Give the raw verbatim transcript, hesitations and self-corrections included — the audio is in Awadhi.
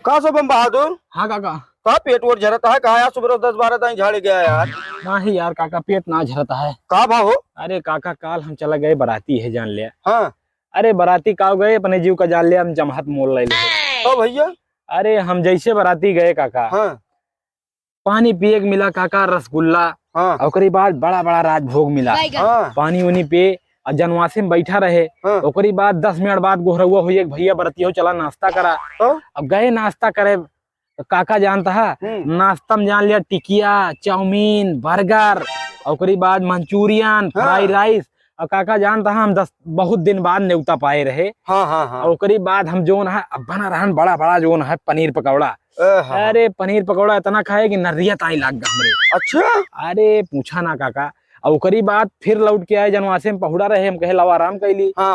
का शुभम बहादुर? हाँ काका। का पेट वोट झरत है? का यार सुबह दस बारह दाई झाड़े गया यार? नाही यार काका, पेट ना झरत है। का भा हो? अरे काका, काल हम चला गए बराती है जान लिया। हाँ। अरे बराती का गए, अपने जीव का जान लिया, हम जमहत मोल ले ले। तो भैया? अरे हम जैसे बराती गए काका, हाँ। पानी पिए के मिला काका, रसगुल्ला, हाँ। और ओकरी बाद बड़ा बड़ा राजभोग मिला। हाँ। पानी उनी पिए और जनवासे में बैठा रहे। हाँ। ओकरी बाद दस मिनट बाद गोहरौआ हुई, एक भैया बरतिया हो, चला नाश्ता करा। हाँ। अब गए नाश्ता करे, तो काका जानता है, हम्म। नाश्ता में जान लिया टिकिया, चाउमीन, बर्गर, और ओकरी बाद मंचूरियन, हाँ। फ्राइड राइस, और काका जानता है, हम दस, बहुत दिन बाद नेवता पाए रहे। हाँ, हाँ, हाँ। और ओकरी बाद हम जोन है, अब बना रहन बड़ा बड़ा जोन है पनीर पकौड़ा। ए, हाँ, हाँ। अरे पनीर पकौड़ा इतना खाए कि नरिया ताई लाग गा हमरे। अच्छा। अरे पूछा ना काका। और ओकरी बाद फिर लौट के आए, जनवासे में पहुड़ा रहे, हम कहे लावा आराम कैली। हाँ।